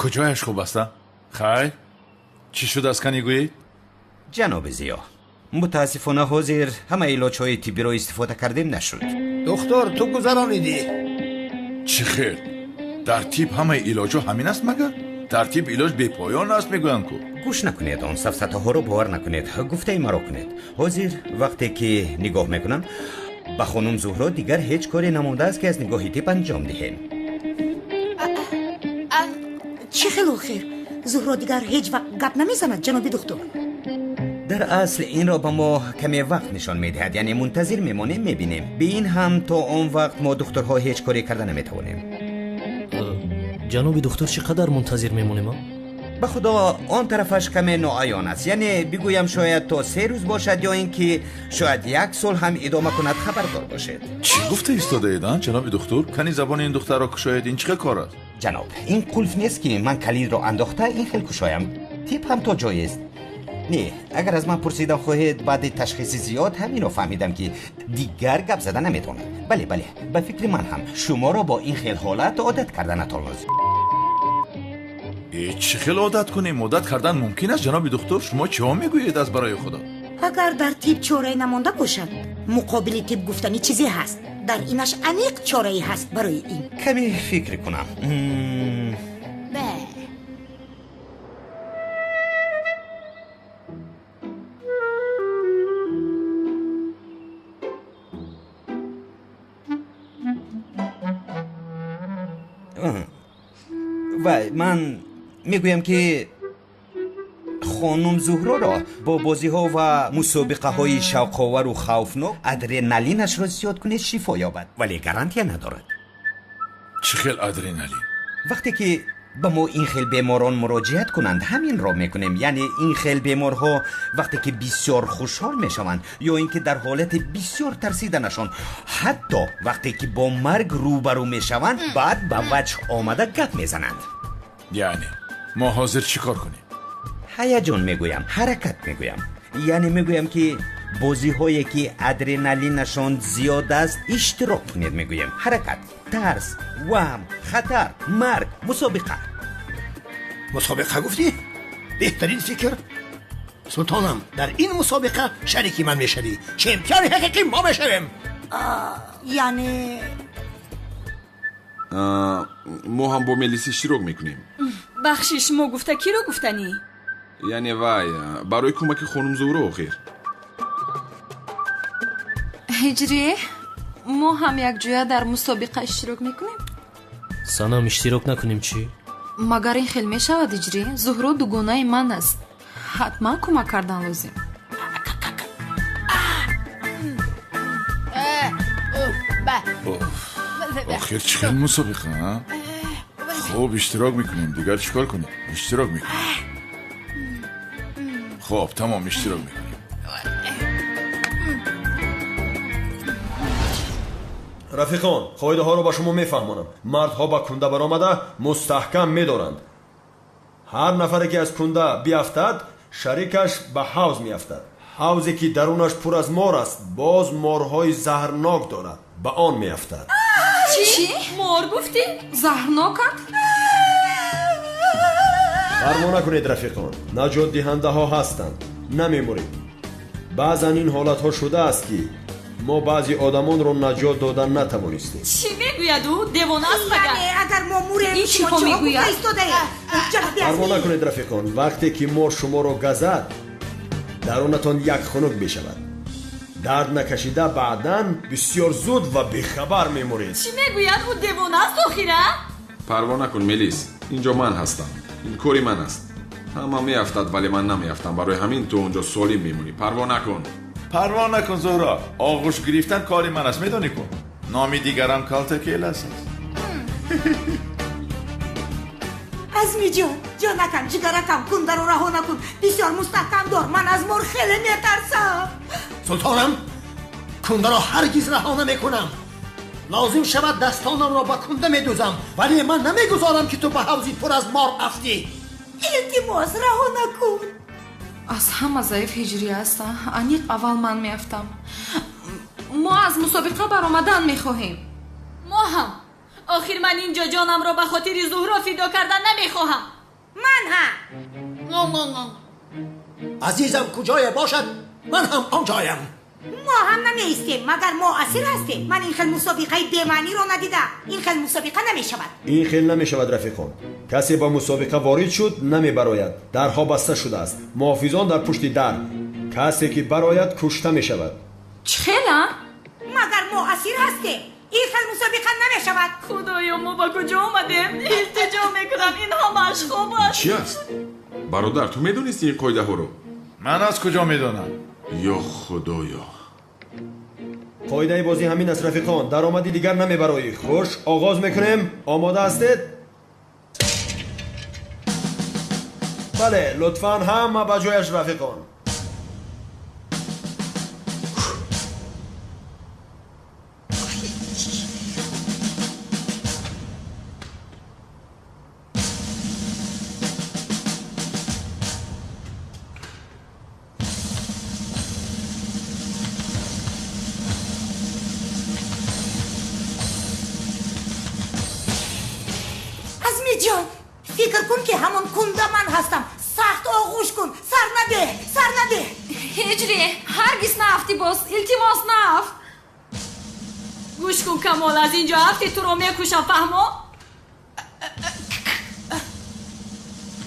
Куҷояш хуб аст, а? Хайр, чӣ шудааст, кани гӯед? Ҷаноби Зиё, мутаассифона ҳозир ҳама илоҷҳои тиббиро истифода кардем, нашуд. Духтур, ту гузаронидӣ. Чӣ хел? Дар тиб ҳамаи илоҷҳо ҳамин аст магар? Дар тиб илоҷ бепоён аст мегӯянд ку. Гӯш накунед, он сафсатаҳоро бовар накунед, гуфтаи маро кунед. Ҳозир вақте ки нигоҳ мекунам ба хонум Зуҳро, дигар ҳеҷ коре намондааст ки аз нигоҳи тиб анҷом диҳем. Чӣ хел охир? Зуҳро дигар ҳеҷ вақт гап намезанад, ҷаноби духтур. Дар асл инро ба мо каме вақт нишон медиҳад, яъне мунтазир мемонем, мебинем. Бе ин ҳам то он вақт мо духтурҳо ҳеҷ коре карда наметавонем. Ҷаноби духтур, чӣ қадар мунтазир мемонем? Ба худо, он тарафаш каме ноаён аст. Яъне бигӯям, шояд то 3 рӯз бошад ё ин ки шояд 1 сол ҳам идома кунад, хабардор бошед. Чӣ гуфта истодаед, а, ҷаноби духтур? Кани забони ин духтарро кушоед, ин чӣ хел кор аст? Ҷаноб, ин қулф нест ки ман калидро андохта ин хел кушоям. Тиб ҳам то ҷоест. Не, агар аз ман пурсидан хоҳед, баъди ташхиси зиёд ҳаминро фаҳмидам ки дигар гап зада наметавонад. Бале, бале, ба фикри ман ҳам шуморо бо ин хел ҳолат одат карданатон лозим. Э, чӣ хел одат кунем? Одат кардан мумкин аст, ҷаноби духтур? Шумо чиҳо мегӯед аз барои худо? Агар дар тиб чорае намонда бошад, муқобили тиб гуфтани чизе ҳаст. Дар инаш аниқ чорае ҳаст барои ин. Каме фикр кунам. Вай, ман мегӯям ки хонум Зуҳроро бо бозиҳо ва мусобиқаҳои шавқовару хавфнок адреналинашро зиёд кунед, шифо ёбад, вале гарантия надорад. Чӣ хел адреналин? Вақте ки ба мо ин хел беморон муроҷиат кунанд, ҳаминро мекунем. Яъне ин хел беморҳо вақте ки бисёр хушҳол мешаванд ё ин ки дар ҳолати бисёр тарсиданашон, ҳатто вақте ки бо марг рӯбарӯ мешаванд, баъд ба ваҷҳ омада гап мезананд. Яъне мо ҳозир чӣ кор кунем? Ҳаяҷон мегӯям, ҳаракат мегӯям. Яъне мегӯям ки бозиҳое ки адреналинашон зиёд аст иштирок кунед, мегӯем. Ҳаракат, тарс, ваҳм, хатар, марг, мусобиқа. Мусобиқа гуфтӣ? Беҳтарин фикр. Султонам, дар ин мусобиқа шарики ман мешавӣ. Чемпиони ҳақиқӣ мо мешавем. Яъне мо ҳам бо мелис иштирок мекунем. Бахшиш, мо гуфта киро гуфтанӣ? Яъне вай, барои кӯмаки хонум Зуҳро охир. Ҳиҷрӣ, мо ҳам якҷоя дар мусобиқа иштирок мекунем? Санам, иштирок накунем чӣ? Магар ин хел мешавад, Ҳиҷрӣ? Зуҳро дугонаи ман аст. Ҳатман кӯмак кардан лозим. Охир чӣ хел мусобиқа, а? Хуб, иштирок мекунем. Дигар чӣ кор кунем? Иштирок мекунем. Хуб, тамом, иштирок мекунем. Рафиқон, қоидаҳоро ба шумо мефаҳмонам. Мардҳо ба кунда баромада мустаҳкам медоранд. Ҳар нафаре ки аз кунда биафтад, шарикаш ба ҳавз меафтад. Ҳавзе ки дарунаш пур аз мор аст, боз морҳои заҳрнок дорад, ба он меафтад. Чӣ? Мор гуфтӣ? Заҳрнокат? Парво накунед, рафиқон, наҷотдиҳандаҳо ҳастанд, намемуред. Баъзан ин ҳолатҳо шудааст, ки мо баъзе одамонро наҷот додан натавонистем. Чӣ мегӯяд ӯ? Девона аст магар? Яъне агар мо мурем, ин чӣ шумо чиҳо мегӯяд? гуфта истодаед? Парво накунед, рафиқон, вақте ки мор шуморо газад, дарунатон як хунук мешавад. Дард накашида баъдан бисёр зуд ва бехабар мемуред. Чӣ мегӯяд ӯ? Девона аст охира? Парво накун, Мелис, инҷо ман ҳастам. Ин кори ман аст. Ҳама меафтад, вале ман намеафтам. Барои ҳамин ту онҷо солим мемонӣ. Парво накун. Парво накун, Зуҳро. Оғӯш гирифтан кори ман аст, медонӣ ку? Номи дигарам Калтакелас аст. Азмиҷон, ҷонакам, ҷигаракам, кундаро раҳо накун. Бисёр мустаҳкам дор. Ман аз мор хеле метарсам. Султонам, кундаро ҳаргиз раҳо намекунам. Лозим шавад дастонамро ба кунда медӯзам, вале ман намегузорам, ки ту ба ҳавзи пур аз мор афтӣ. Илтимос, раҳо накун. Аз ҳама заиф ҳиҷрӣ аст. Аниқ аввал ман меафтам. Мо аз мусобиқа баромадан мехоҳем. Мо ҳам. Охир ман инҷо ҷонамро ба хотири Зуҳро фидо кардан намехоҳам. Ман ҳам. Азизам куҷое бошад, ман ҳам он ҷоям. Мо ҳам намеистем, магар мо асир ҳастем. Ман ин хел мусобиқаи бемаъниро надидам. Ин хел мусобиқа намешавад. Ин хел намешавад, рафиқон. Касе ба мусобиқа ворид шуд, намебарояд. Дарҳо баста шудааст, муҳофизон дар пушти дар. Касе ки барояд, кушта мешавад. Чӣ хела? Магар мо асир ҳастем? Ин хел мусобиқа намешавад. Худоё, мо ба куҷо омадем? Илтиҷо мекунам, ин ҳамааш хоб аст. Чӣ аст? Бародар, ту медонисти ин қоидаҳоро? Ман аз куҷо медонам? Ё худоё. Қоидаи бозӣ ҳамин аст, рафиқон. Даромади дигар намебароӣ. Хуш, оғоз мекунем. Омода ҳастед? Бале, лутфан ҳама ба ҷояш, рафиқон. Азмиҷон, фикр кун, ки ҳамон кунда ман ҳастам. Сахт оғӯш кун, сар надеҳ, сар надеҳ. Ҳиҷрӣ, ҳаргиз наафтӣ боз. Илтимос, наафт. Гӯш кун, Камол, аз инҷо афти туро мекушам, фаҳмо?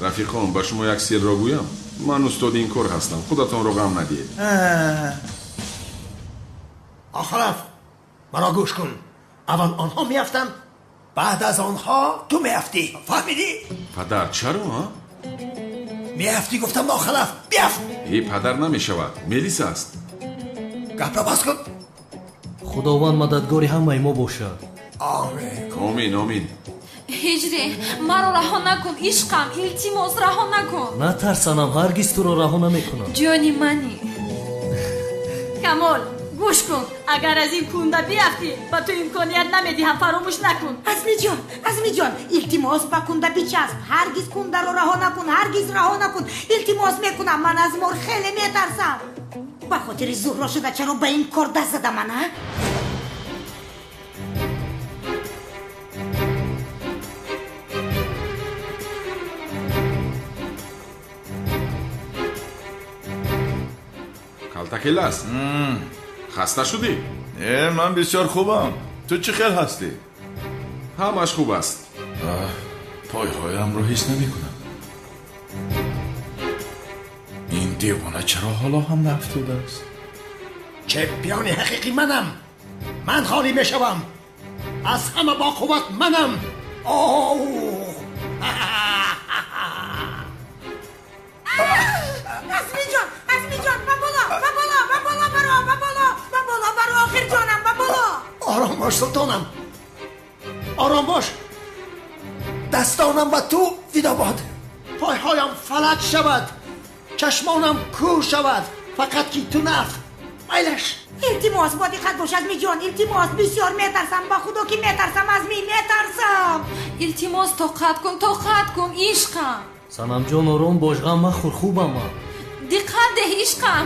Рафиқон, ба шумо як сирро гӯям. Ман устоди ин кор ҳастам. Худатонро ғам надиҳед. Охираф, маро гӯш кун. Аввал онҳо меафтанд, баъд аз онҳо ту меафтӣ. Фаҳмидӣ? Падар, чаро? Меафтӣ гуфтам, нохалаф, биафт. Э, падар, намешавад. Мелис аст. Гапро бас кун. Худованд мададгори ҳамаи мо бошад. Омин. Омин, омин. Ҳиҷрӣ, маро раҳо накун, ишқам, илтимос, раҳо накун. Натарсанам, ҳаргиз туро раҳо намекунам. Ҷони мани. Камол, гӯш кун, агар аз ин кунда биафтӣ, ба ту имконият намедиҳам, фаромӯш накун. Азмиҷон, Азмиҷон, илтимос, ба кунда бичасп. Ҳаргиз кундаро раҳо накун, ҳаргиз раҳо накун. Илтимос мекунам, ман аз мор хеле метарсам. Ба хотири Зуҳро шуда чаро ба ин кор даст задам, ана? Калтакелас, хаста шудӣ? Э, ман бисёр хубам. Ту чӣ хел ҳастӣ? Ҳамаш хуб аст. Пойҳоямро ҳис намекунам. Ин девона чаро ҳоло ҳам наафтодааст? Чемпиони ҳақиқӣ манам. Ман ғолиб мешавам. Аз ҳама боқувват манам. Оҳ! Азмиҷон, Азмиҷон, ба боло, ба боло, ба боло баро, ба боло, ба боло баро, охир ҷонам, ба боло. Ором бош, султонам. Ором бош. Дастонам ба ту фидо бод, пойҳоям фалаҷ шавад, чашмонам кӯр шавад, фақат ки ту нафт. Майлаш. Илтимос, бо диққат бош, Азмиҷон, илтимос, бисёр метарсам, ба худо ки метарсам, Азми, метарсам. Илтимос, тоқат кун, тоқат кун, ишқам. Санамҷон, ором бош, ғам махӯр, хубам ман. Диққат деҳ, ишқам.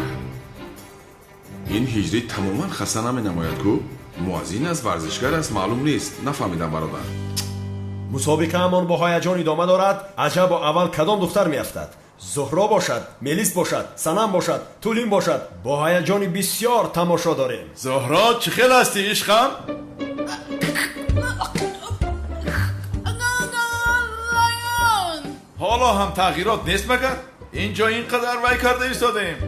Ин ҳиҷрӣ тамоман хаста наменамояд ку? Муаззин аст, варзишгар аст, маълум нест. Нафаҳмидам, бародар. Мусобиқаамон бо ҳаяҷон идома дорад. Аҷабо аввал кадом духтар меафтад? Зуҳро бошад, Мелис бошад, Санам бошад, Тулин бошад. Бо ҳаяҷони бисёр тамошо дорем. Зуҳро, чӣ хел ҳастӣ, ишқам? Ҳоло ҳам тағйирот нест магар? Инҷо ин қадар вай карда истодаем.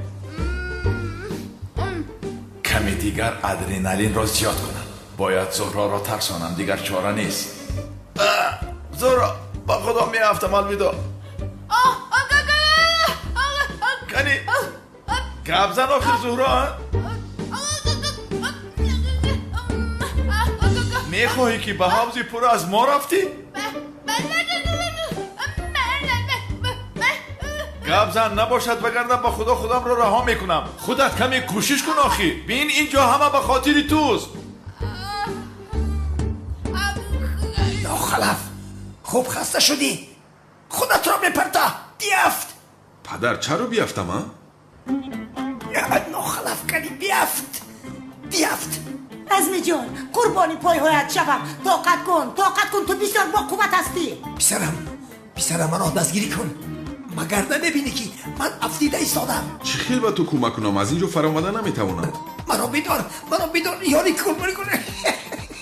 Каме дигар адреналинро зиёд кунам. Бояд Зуҳроро тарсонам, дигар чора нест. Зуҳро, ба худо меафтам, алвидо. Кани, гап зан охир, Зуҳро. Мехоҳӣ ки ба ҳавзи пур аз мо рафтӣ? Гап зан набошад, вагарна ба худо худамро раҳо мекунам. Худат каме кӯшиш кун охӣ. Бин, инҷо ҳама ба хотири туст. Нохалаф, хуб хаста шудӣ. Худатро мепарта, биафт. Падар, чаро биафтам, а? Нохалаф, кани биафт, биафт. Азмиҷон, қурбони пойҳоят шавам. Тоқат кун, тоқат кун, ту бисёр боқувват ҳастӣ. Писарам, писарам, маро дастгирӣ кун. Магар намебинӣ ки ман афтида истодам? Чӣ хел ба ту кӯмак кунам? Аз ин ҷо фаромада наметавонам. Маро бидор, маро бидор, ёрӣ кун.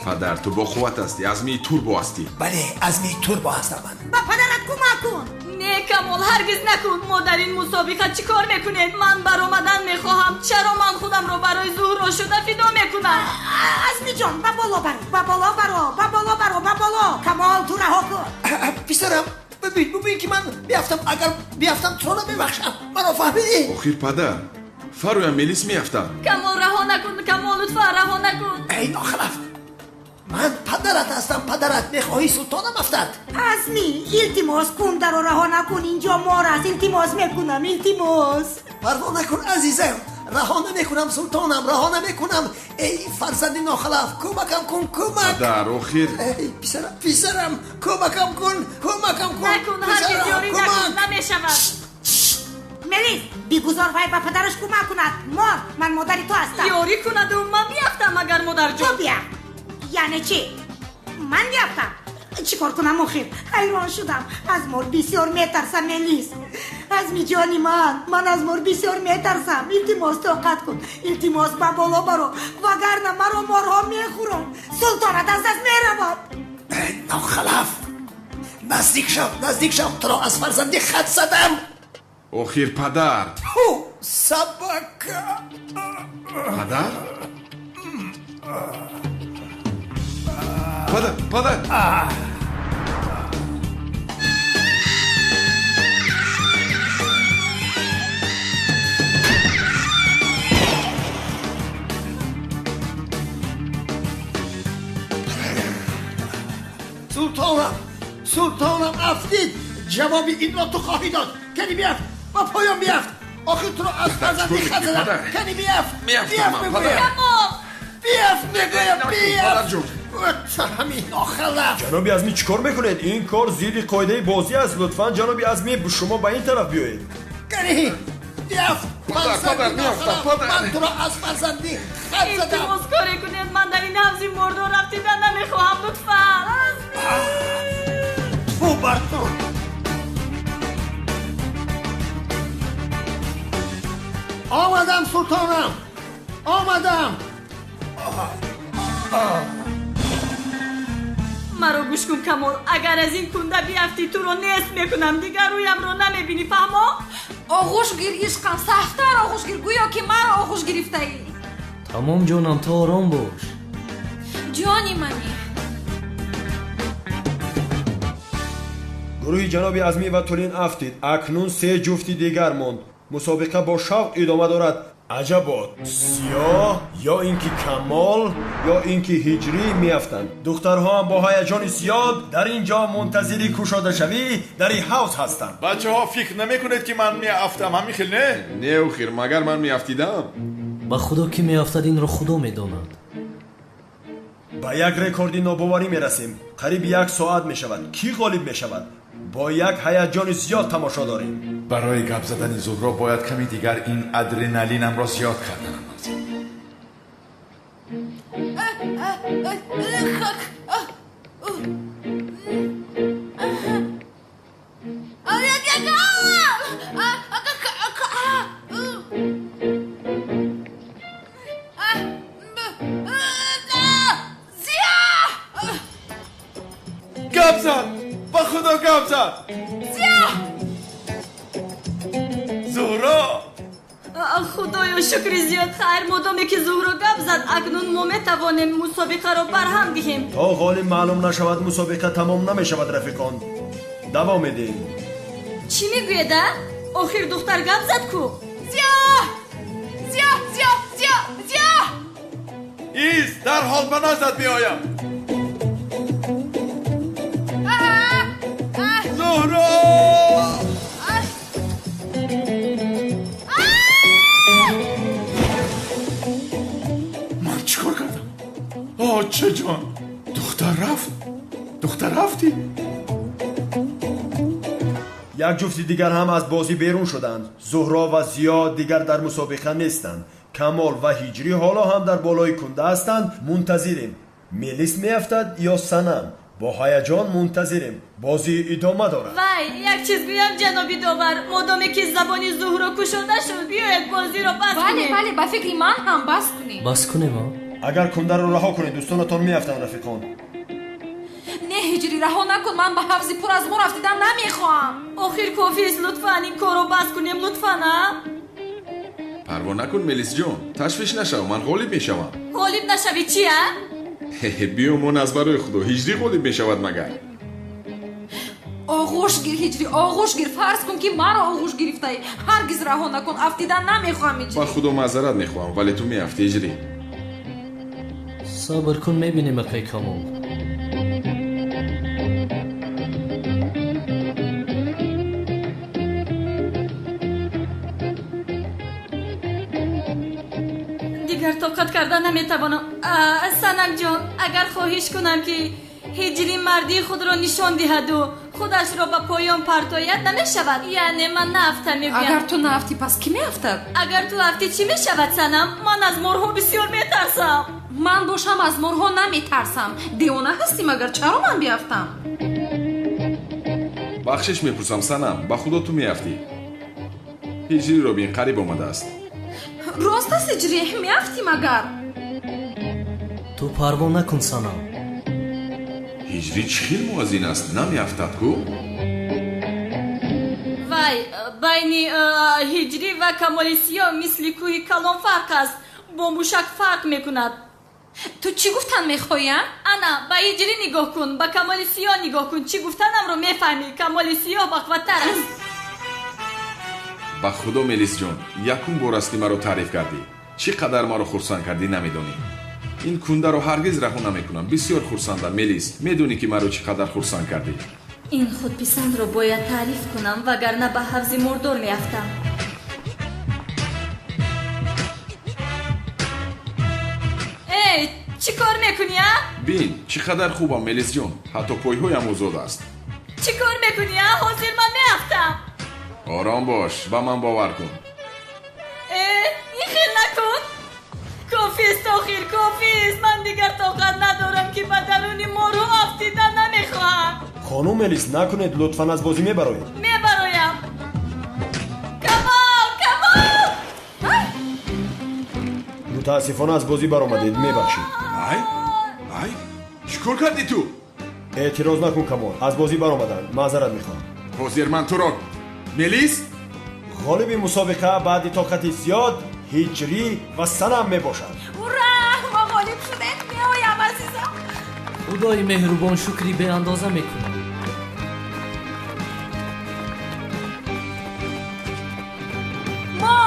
Падар, ту боқувват ҳастӣ, азмии турбо ҳастӣ. Бале, азмии турбо ҳастам ман. Ба падарат кӯмак кун. Не, Камол, ҳаргиз накун. Мо дар ин мусобиқа чӣ кор мекунем? Ман баромадан мехоҳам. Чаро ман худамро барои Зуҳро шуда фидо мекунам? Азмиҷон, ба боло баро, ба боло баро, ба боло баро, ба боло. Камол, ту раҳо кун. Писарам, бибин, бибин ки ман биафтам, агар биафтам туро намебахшам. Маро фаҳмидӣ? Охир падар, фароям Мелис меафтад. Камол, раҳо накун, Камол, лутфан раҳо накун. Эй нохалаф, ман падарат ҳастам, падарат. Мехоҳӣ султонам афтад? Азми, илтимос, кундаро раҳо накун, инҷо мор аст. Илтимос мекунам, илтимос. Парво накун, азизам, раҳо намекунам, султонам, раҳо намекунам. Эй фарзанди нохалаф, кӯмакам кун, кӯмак. Падар, охир. Эй писарам, писарам, кӯмакам кун, кӯмакам кун. Накун, ҳаргиз ёрӣ накун, намешавад. Мелис, бигузор вай ба падараш кӯмак кунад. Мор, ман модари ту ҳастам. Ёрӣ кунаду ман биафтам агар, модарҷон. Ту биафт. Яъне чӣ? Ман биафтам? Чӣ кор кунам охир? Ҳайрон шудам. Аз мор бисёр метарсам, Мелис. Азмиҷони ман, ман аз мор бисёр метарсам. Илтимос, тоқат кун. Илтимос, ба боло баро, вагарна маро морҳо мехӯранд. Султонат аз даст меравад. Нохалаф, наздик шав, наздик шав, туро аз фарзанди хат задам. Охир падар. Ту собака. Падар? Падар, падар. Султонам, султонам афтид. Ҷавоби инро ту хоҳӣ дод. Кани биафт, ба поён биафт. Охир туро аз фарзанди хат задам. Кани биафт, биафт мегӯям. Биафт мегӯям, биафт. Ҳамин нохалаф. Ҷаноби Азмӣ, чӣ кор мекунед? Ин кор зидди қоидаи бозӣ аст. Лутфан, ҷаноби Азмӣ, шумо ба ин тараф биёед. Кани биафт, ман туро аз фарзанди хат задам. Илтимос, коре кунед, ман дар ин ҳавзи мордор рафтида намехоҳам. Лутфан. Ту бар ту. Омадам, султонам, омадам. Маро гӯш кун, Камол, агар аз ин кунда биафтӣ туро нест мекунам, дигар рӯямро намебинӣ, фаҳмо? Оғӯш гир, ишқам, сахттар оғӯш гир, гӯё ки маро оғӯш гирифтаӣ. Тамом, ҷонам, ту ором бош. Ҷони мани. Гурӯҳи ҷаноби Азмӣ ва Тулин афтид. Акнун се ҷуфти дигар монд. Мусобиқа бо шавқ идома дорад. Аҷабо, Сиёҳ ё ин ки Камол ё ин ки Ҳиҷрӣ меафтанд. Духтарҳо ҳам бо ҳаяҷони зиёд дар ин ҷо мунтазири кушодашавӣ дар ин ҳавз ҳастанд. Бачаҳо, фикр намекунед ки ман меафтам, ҳамин хел не? Не, охир, магар ман меафтидам? Ба худо ки меафтад, инро Худо медонад. Ба як рекорди нобоварӣ мерасем. Қариб як соат мешавад. Кӣ ғолиб мешавад? Бо як ҳаяҷони зиёд тамошо дорем. Барои гап задани Зуҳро бояд ками дигар ин адреналинамро зиёд карданам лозим. Гап зад! Ба худо гап зад! Зуҳро! Худоё, шукри зиёд. Хайр, модоме ки Зуҳро гап зад, акнун мо метавонем мусобиқаро барҳам диҳем. То ғолиб маълум нашавад, мусобиқа тамом намешавад, рафиқон. Давом медиҳем. Чӣ мегӯед, а? Охир духтар гап зад ку? Зиё! Зиё, зиё, зиё, зиё! Ист, дарҳол ба наздат меоям. Зуҳро! Ман чӣ кор кардам? Оча ҷон, духтар рафт, духтар рафтӣ. Як ҷуфти дигар ҳам аз бозӣ берун шуданд. Зуҳро ва Зиё дигар дар мусобиқа нестанд. Камол ва Ҳиҷрӣ ҳоло ҳам дар болои кунда ҳастанд. Мунтазирем, Мелис меафтад ё Санам. Бо ҳаяҷон мунтазирем. Бозӣ идома дорад. Вай, як чиз гӯям, ҷаноби довар. Модоме ки забони Зуҳро кушода шуд, биёед бозиро бас Бале, кунем. Бале, ба фикри ман ҳам бас кунем. Бас кунем, а? Агар кундаро раҳо кунед, дӯстонатон меафтанд, рафиқон. Не, Ҳиҷрӣ, раҳо накун. Ман ба ҳавзи пур аз мор афтидан намехоҳам. Охир кофист, лутфан ин корро бас кунем, лутфан, а? Парво накун, Мелисҷон, ташвиш нашав, ман ғолиб мешавам. Ғолиб нашавӣ чи, а? Биёмон аз барои худо, Ҳиҷрӣ ғолиб мешавад магар. Оғӯш гир, Ҳиҷрӣ, оғӯш гир. Фарз кун ки маро оғӯш гирифтаӣ. Ҳаргиз раҳо накун, афтидан намехоҳам, Ба Ҳиҷрӣ. худо маъзарат мехоҳам, вале ту меафтӣ, Ҳиҷрӣ. Сабр кун, мебинем, акай Камол. Дигар тоқат карда наметавонам. Санамҷон, агар хоҳиш кунам ки Ҳиҷрӣ мардии худро нишон диҳаду худашро ба поён партояд, намешавад? Яъне ман наафтам, мегӯям. Агар ту наафтӣ, пас кӣ меафтад? Агар ту афтӣ, чӣ мешавад, Санам? Ман аз морҳо бисёр метарсам. Ман бошам аз морҳо наметарсам. Девона ҳастӣ магар? Чаро ман биафтам? Бахшиш мепурсам, Санам, ба худо ту меафтӣ. Ҳиҷриро бин, қариб омадааст. Рост аст, Ҳиҷрӣ, меафтӣ магар? Ту парво накун, Санам. Ҳиҷрӣ чӣ хел муаззин аст, намеафтад ку? Вай, байни Ҳиҷрӣ ва Камоли Сиёҳ мисли кӯҳи калон фарқ аст. Бо мушак фарқ мекунад. Ту чӣ гуфтан мехоҳӣ, а? Ана, ба Ҳиҷрӣ нигоҳ кун, ба Камоли Сиёҳ нигоҳ кун. Чӣ гуфтанамро мефаҳмӣ. Камоли Сиёҳ бақваттар аст. Ба худо, Мелисҷон, якум бор аст ки маро таъриф кардӣ. Чӣ қадар маро хурсанд кардӣ, намедонӣ. Ин кундаро ҳаргиз раҳо намекунам. Бисёр хурсандам, Мелис. Медонӣ ки маро чӣ қадар хурсанд кардӣ. Ин худписандро бояд таъриф кунам, вагарна ба ҳавзи мурдор меафтам. Эй, чӣ кор мекунӣ, а? Бин, чӣ қадар хубам, Мелисҷон. Ҳатто пойҳоям озод аст. Чӣ кор мекунӣ, а? Ҳозир ман меафтам. Ором бош, ба ман бовар кун. Э, ин хел накун. Кофист, охир кофист. Ман дигар тоқат надорам ки ба даруни морҳо афтидан намехоҳам. Хонум Мелис, накунед, лутфан, аз бозӣ мебароед. Мебароям. Камол, Камол! Мутаассифона, аз бозӣ баромадед, мебахшед. Ай, ай, чӣ кор кардӣ ту? Эътироз накун, Камол, аз бозӣ баромаданд, маъзарат мехоҳам. Ҳозир ман туро, Мелис. Ғолиби мусобиқа баъди тоқати зиёд Ҳиҷрӣ ва Санам мебошад. Ура, мо ғолиб шудем! Меоям, азизам. Худои меҳрубон, шукри беандоза мекунам. Мо